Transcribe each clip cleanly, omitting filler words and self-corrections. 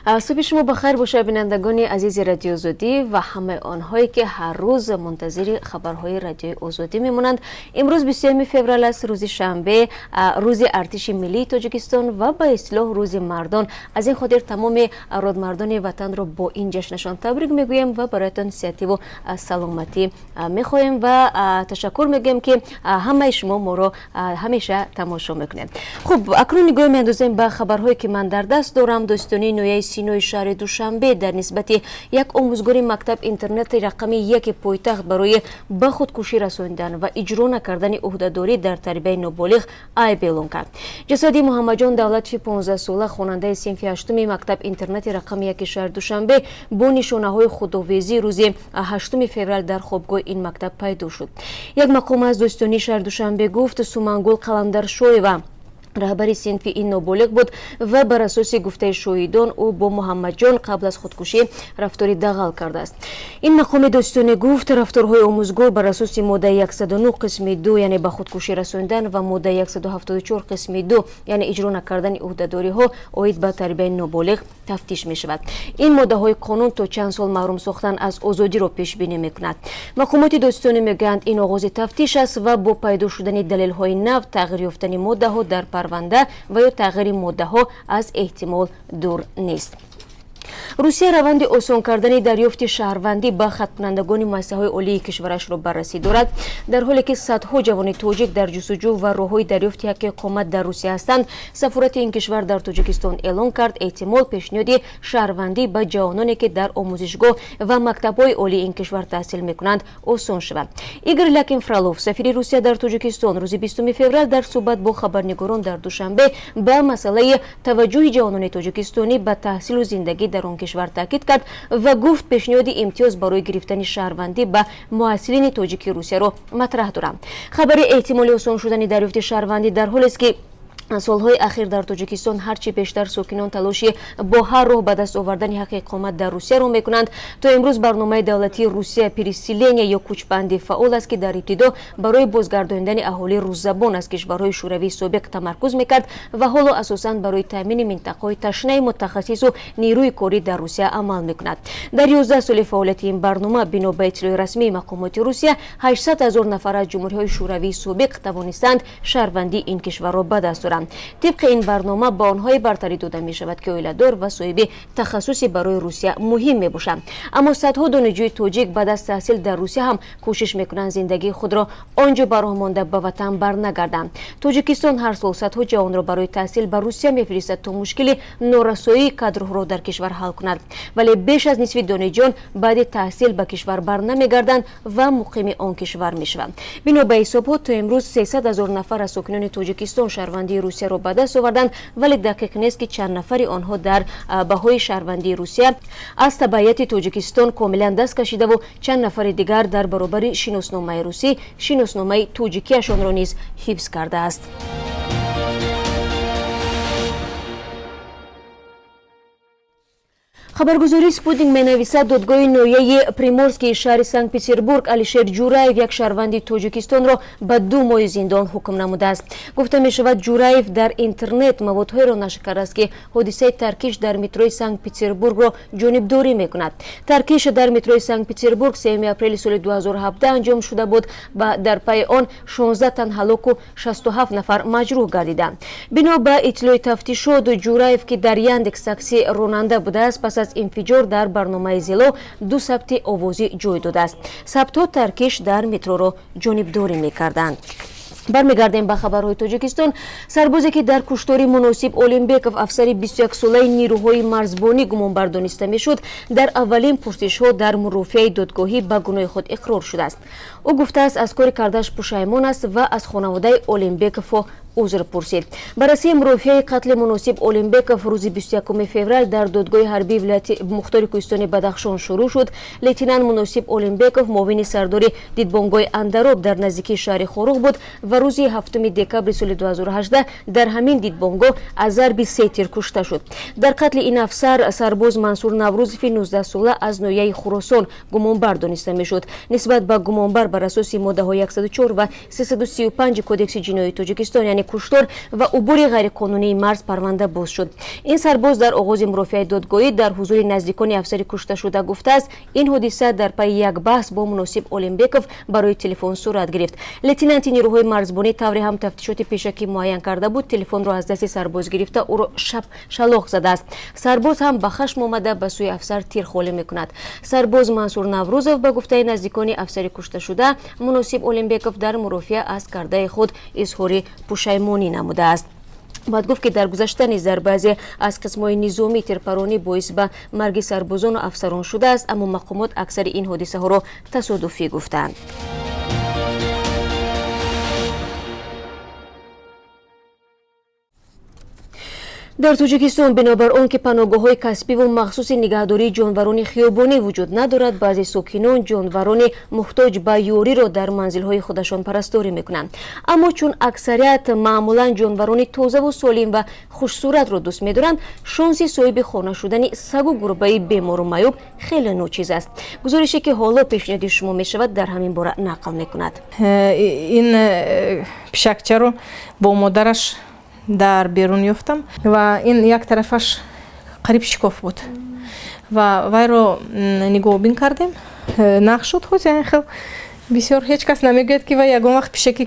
Субҳи шумо ба хайр бошад, бинандагони азизи Радиои Озодӣ ва ҳамаи онҳое, ки ҳар рӯз мунтазири хабарҳои Радиои Озодӣ мемонанд. Имрӯз 21 феврал аст, рӯзи шанбе, рӯзи Артиши Миллии Тоҷикистон ва ба истилоҳ рӯзи мардон. Аз ин хотир тамоми родмардони ватанро бо ин ҷашнашон табрик мегӯем ва бароятон сиҳативу саломатӣ мехоҳем ва ташаккур мегӯем, ки ҳамаи шумо моро ҳамеша тамошо мекунед. Хуб, акнун нигоҳ меандозем ба хабарҳое, ки ман дар даст дорам. Додситонии ноҳияи Синои шаҳри Душанбе дар нисбати як омӯзгори мактаб интернати рақами яки пойтахт барои ба худкушӣ расонидан ва иҷро накардани ӯҳдадорӣ дар тарбияи ноболиғ айб эълон кард. Ҷасади Муҳаммадҷон Давлатови, 15-сола, хонандаи синфи ҳаштуми мактаб интернати рақами яки шаҳри Душанбе, бо нишонаҳои худовезӣ рӯзи 8 феврал дар хобгоҳи ин мактаб пайдо шуд. Як мақом аз додситонии шаҳри Душанбе гуфт, Сумангул Қаландаршоева раҳбари синфи ин ноболиғ буд ва бар асоси гуфтаи шоҳидон, ӯ бо Муҳаммадҷон қабл аз худкушӣ рафтори дағал кардааст. Ин мақоми додситонӣ гуфт, рафторҳои омӯзгор бар асоси моддаи 109 қисми 2, яъне ба худкушӣ расонидан, ва моддаи 174 қисми 2, яъне иҷро накардани ӯҳдадориҳо оид ба тарбияи ноболиғ, тафтиш мешавад. Ин моддаҳои қонун то чанд сол маҳрум сохтан аз озодиро пешбинӣ мекунад. Мақомоти додситонӣ мегӯянд, ин оғози тафтиш аст ва бо пайдо шудани далелҳои нав тағйир ёфтани моддаҳо дар парванда ва ё тағйири моддаҳо аз эҳтимол дур нест. Русия раванди осон кардани дарёфти шаҳрвандӣ ба хатмкунандагони муассисаҳои олии кишварашро баррасӣ дорад. Дар ҳоле ки садҳо ҷавони тоҷик дар ҷустуҷӯ ва роҳҳои дарёфти ҳаққи иқомат дар Русия ҳастанд, сафорати ин кишвар дар Тоҷикистон эълон кард, эҳтимол пешниҳоди шаҳрвандӣ ба ҷавононе, ки дар омӯзишгоҳ ва мактабҳои олии ин кишвар таҳсил мекунанд, осон шавад. Игор Лякин Фролов, сафири Русия дар Тоҷикистон, рӯзи 20 феврал дар суҳбат бо хабарнигорон дар Душанбе ба масъалаи таваҷҷӯҳи ҷавонони тоҷикистонӣ ба таҳсилу зиндагӣ дар он кишвар таъкид кард ва гуфт, пешниҳоди имтиёз барои гирифтани шаҳрвандӣ ба муҳассилини тоҷики Русияро матраҳ доранд. Хабари эҳтимоли осон шудани дарёфти шаҳрвандӣ дар ҳолест, ки солҳои ахир дар Тоҷикистон ҳарчи бештар сокинон талоши бо ҳар роҳ ба даст овардани ҳаққи иқомат дар Русияро мекунанд. То имрӯз барномаи давлатии Русия «Переселение» ё кӯчбандӣ фаъол аст, ки дар ибтидо барои бозгардонидани аҳолии русзабон аз кишварҳои шӯравии собиқ тамаркуз мекард ва ҳоло асосан барои таъмини минтақаҳои ташнаи мутахассису нерӯи корӣ дар Русия амал мекунад. Дар 11 соли фаъолияти ин барнома, бино ба иттилои расмии мақомоти Русия, 800 ҳазор нафар аз ҷумҳуриҳои шӯравии собиқ тавонистанд шаҳрвандии ин кишварро ба даст оранд. Тибқи ин барнома ба онҳое бартарӣ дода мешавад, ки оиладор ва соҳиби тахассуси барои Русия муҳим мебошанд. Аммо садҳо донишҷӯи тоҷик баъд аз таҳсил дар Русия ҳам кӯшиш мекунанд зиндагии худро он ҷо ба роҳ монда, ба ватан барнагарданд. Тоҷикистон ҳар сол садҳо ҷавонро барои таҳсил ба Русия мефиристад, то мушкили норасоии кадрҳоро дар кишвар ҳал кунад, вале беш аз нисфи донишҷӯён баъди таҳсил ба кишвар барнамегарданд ва муқими он кишвар мешаванд. Бино ба ҳисобҳо, то имрӯз 300 ҳазор нафар аз сокинони Тоҷикистон шаҳрвандии Русияро ба даст оварданд, вале дақиқ нест, ки чанд нафари онҳо дар баҳои шаҳрвандии Русия аз табаъияти Тоҷикистон комилан даст кашидаву чанд нафари дигар дар баробари шиносномаи русӣ шиносномаи тоҷикиашонро низ ҳифз кардааст. Хабаргузории Спутник менависад, додгоҳи ноҳияи Приморскии шаҳри Санкт Петербург Алишер Ҷураев, як шаҳрванди Тоҷикистонро, ба 2 моҳи зиндон ҳукм намудааст. Гуфта мешавад, Ҷураев дар интернет маводҳоеро нашр кардааст, ки ҳодисаи таркиш дар метрои Санкт Петербургро ҷонибдорӣ мекунад. Таркиш дар метрои Санкт Петербург 3 апрели соли 2017 анҷом шуда буд ва дар пайи он 16 тан ҳалоку 67 нафар маҷрӯҳ гардиданд. Бино ба иттилои тафтишот, Ҷураев, ки дар Яндекс Такси ронанда будааст, пас аз инфиҷор дар барномаи Зело ду сабти овозӣ ҷой додааст. Сабтҳо таркиш дар метроро ҷонибдорӣ мекарданд. Бармегардем ба хабарҳои Тоҷикистон. Сарбозе, ки дар куштори Муносиб Олимбеков, афсари 21-солаи нирӯҳои марзбонӣ, гумонбар дониста мешуд, дар аввалин пурсишҳо дар мурофиаи додгоҳӣ ба гуноҳи худ иқрор шудааст. Ӯ гуфтааст, аз кори кардааш пушаймон аст ва аз хонаводаи Олимбековҳо узр пурсид. Баррасии мурофиаи қатли Муносиб Олимбеков рӯзи 21 феврал дар додгоҳи ҳарбии вилояти мухтори кӯҳистони Бадахшон шурӯъ шуд. Лейтенант Муносиб Олимбеков муовини сардори дидбонгоҳи Андароб дар наздикии шаҳри Хоруғ буд ва рӯзи 7 декабри соли 2018 дар ҳамин дидбонгоҳ аз зарби се тир кушта шуд. Дар қатли ин афсар сарбоз Мансур Наврӯзови 19-сола аз ноҳияи Хуросон гумонбар дониста мешуд. Нисбат ба гумонбар бар асоси моддаҳои 104 ва 335 Кодекси ҷиноии Тоҷикистон, яъне Куштор ва убури ғайриқонунии марз парванда боз шуд. Ин сарбоз дар оғози мурофиаи додгоҳӣ дар ҳузури наздикони афсари кушташуда гуфтааст, ин ҳодиса дар пайи як баҳс бо Муносиб Олимбеков барои телефон сурат гирифт. Лейтенанти нерӯҳои марзбонӣ, тавре ҳам тафтишоти пешакӣ муайян карда буд, телефонро аз дасти сарбоз гирифта, ӯро шалоқ задааст. Сарбоз ҳам ба хашм омада, ба сӯи афсар тир холӣ мекунад. Сарбоз Мансур Наврӯзов, ба гуфтаи наздикони афсари кушташуда Муносиб Олимбеков, дар мурофиа аз кардаи худ изҳори пушаймонӣ намудааст. Бояд гуфт, ки дар гузашта низ дар баъзе аз қисмҳои низомӣ тирпаронӣ боис ба марги сарбозону афсарон шудааст, аммо мақомот аксари ин ҳодисаҳоро тасодуфӣ гуфтанд. Дар Тоҷикистон, бинобар он ки паноҳгоҳҳои касбиву махсуси нигаҳдории ҷонварони хиёбонӣ вуҷуд надорад, баъзе сокинон ҷонварони муҳтоҷ ба ёриро дар манзилҳои худашон парасторӣ мекунанд. Аммо чун аксарият маъмулан ҷонварони тозаву солим ва хушсуратро дӯст медоранд, шонси соҳиби хона шудани сагу гурбаи бемору маъюб хеле ночиз аст. Гузорише, ки ҳоло пешниҳоди шумо мешавад, дар ҳамин бора нақл мекунад. Ин пишакчаро бо модараш дар берун ёфтам ва ин як тарафаш қариб шикоф буд ва вайро нигоҳубин кардем, нағз шуд. Ҳозир хел бисёр ҳеҷ кас намегӯяд, ки вай ягон вақт пишаки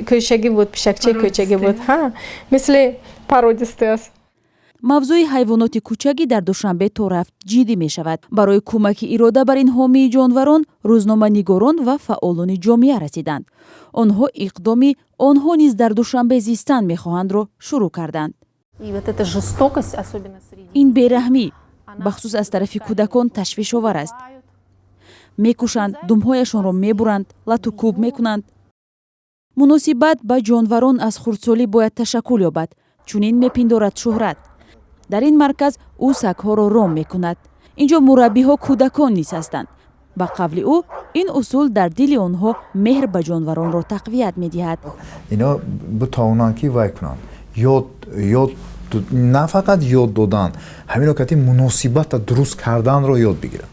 кӯчагӣ буд, пишакчаи кӯчагӣ буд, мисли породистый аст. Мавзӯи ҳайвоноти кӯчагӣ дар Душанбе то рафт ҷиддӣ мешавад. Барои кӯмаки ирода бар ин ҳомии ҷонварон рӯзноманигорон ва фаъолони ҷомеа расиданд. Онҳо иқдоми «Онҳо низ дар Душанбе зистан мехоҳанд»-ро шурӯъ карданд. Ин бераҳмӣ, бахусус аз тарафи кӯдакон, ташвишовар аст. Мекушанд, думҳояшонро мебуранд, лату кӯб мекунанд. Муносибат ба ҷонварон аз хурдсолӣ бояд ташаккул ёбад, чунин мепиндорад Шӯҳрат. Дар ин марказ ӯ сагҳоро ром мекунад. Ин ҷо мураббиҳо кӯдакон низ ҳастанд. Ба қавли ӯ, ин усул дар дили онҳо меҳр ба ҷонваронро тақвият медиҳад. Ино битавонанд, ки вай кунанд, ёд ёд, на фақат ёд додан, ҳаминро кати муносибата дуруст карданро ёд бигиранд.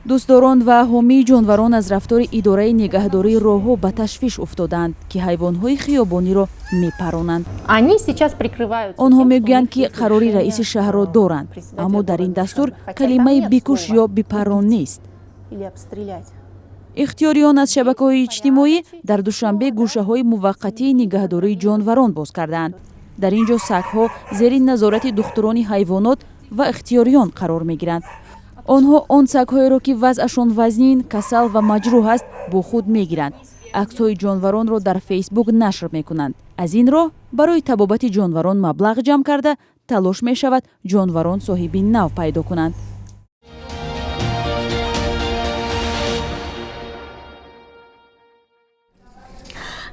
Дӯстдорон ва ҳомии ҷонварон аз рафтори идораи нигаҳдории роҳҳо ба ташвиш уфтодаанд, ки ҳайвонҳои хиёбониро мепаронанд. Онҳо мегӯянд, ки қарори раиси шаҳрро доранд, аммо дар ин дастур калимаи «бикуш» ё «бипарон» нест. Ихтиёриён аз шабакаҳои иҷтимоӣ дар Душанбе гӯшаҳои муваққатии нигаҳдории ҷонварон боз кардаанд. Дар ин ҷо сагҳо зери назорати духтурони ҳайвонот ва ихтиёриён қарор мегиранд. Онҳо он сагҳоеро, ки вазъашон вазнин, касал ва маҷрӯҳ аст, бо худ мегиранд, аксҳои ҷонваронро дар Фейсбук нашр мекунанд. Аз ин роҳ барои табобати ҷонварон маблағ ҷамъ карда, талош мешавад ҷонварон соҳиби нав пайдо кунанд.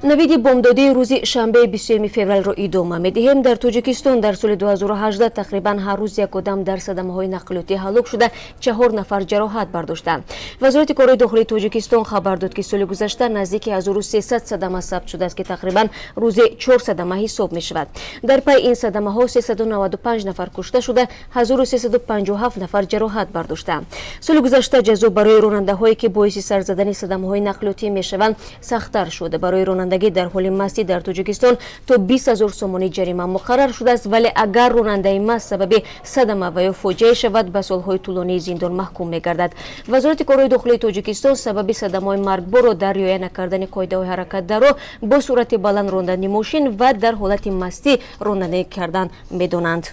Навиди бомдодии рӯзи шанбеи 20 февралро идома медиҳем. Дар Тоҷикистон дар соли 2018 тақрибан ҳар рӯз як одам дар садамаҳои нақлиётӣ ҳалок шуда, чаҳор нафар ҷароҳат бардоштанд. Вазорати корҳои дохилии Тоҷикистон хабар дод, ки соли гузашта наздики 1300 садама сабт шудааст, ки тақрибан рӯзе чор садама ҳисоб мешавад. Дар пайи ин садамаҳо 395 нафар кушта шуда, 1357 нафар ҷароҳат бардоштанд. Соли гузашта ҷазо барои ронандаҳое, ки боиси сар задани садамаҳои нақлиётӣ мешаванд, сахттар шуд. Барои ронандагӣ дар ҳоли мастӣ дар Тоҷикистон то 20 000 сомонӣ ҷарима муқаррар шудааст, вале агар ронандаи маст сабаби садама ва ё фоҷиае шавад, ба солҳои тӯлонии зиндон маҳкум мегардад. Вазорати корҳои дохилии Тоҷикистон сабаби садамаҳои маргборро дар риоя накардани қоидаҳои ҳаракат дар роҳ, бо суръати баланд рондани мошин ва дар ҳолати мастӣ ронандагӣ кардан медонанд.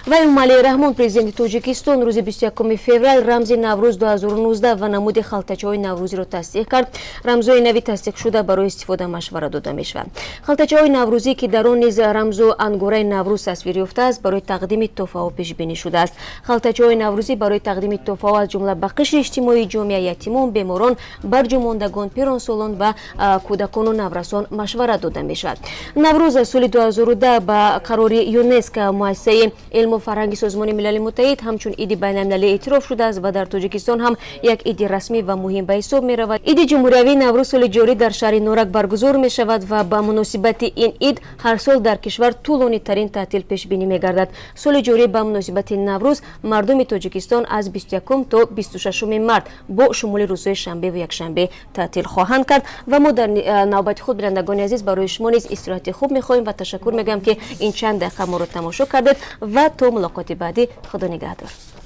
Ва Эмомалӣ Раҳмон, президенти Тоҷикистон, рӯзи 21 феврал рамзи Наврӯз 2019 ва намуди халтачаҳои наврӯзиро тасдиқ кард. Рамзҳои нави тасдиқшуда барои истифода машварат дода мешавад. Халтачаҳои наврӯзӣ, ки дар он низ рамзу ангораи Наврӯз тасвир ёфтааст, барои тақдими тӯҳфаҳо пешбинӣ шудааст. Халтачаҳои наврӯзӣ барои тақдими тӯҳфаҳо, аз ҷумла ба қишри иҷтимоии ҷомеа, ятимон, беморон, барҷомондагон, пиронсолон ва кӯдакону наврасон машварат дода мешавад. Наврӯз аз соли 2010 ба қарори ЮНЕСКО, муассисаи илму Илму фарҳанги Созмони Милали Муттаҳид ҳамчун иди байналмилалӣ эътироф шудааст ва дар Тоҷикистон ҳам як иди расмӣ ва муҳим ба ҳисоб меравад. Иди ҷумҳуриявии Наврӯз соли ҷорӣ дар шаҳри Норак баргузор мешавад ва ба муносибати ин ид ҳар сол дар кишвар тӯлонитарин таътил пешбинӣ мегардад. Соли ҷорӣ ба муносибати Наврӯз мардуми Тоҷикистон аз 21 то 26 март бо шумули рӯзҳои шанбеву якшанбе таътил хоҳанд кард. Ва мо дар навбати худ, бинандагони азиз, барои шумо низ истироҳати хуб мехоҳем ва ташаккур мегӯям, ки ин чанд дақиқа моро тамошо кардед, ва то мулоқоти баъдӣ худо нигаҳдор.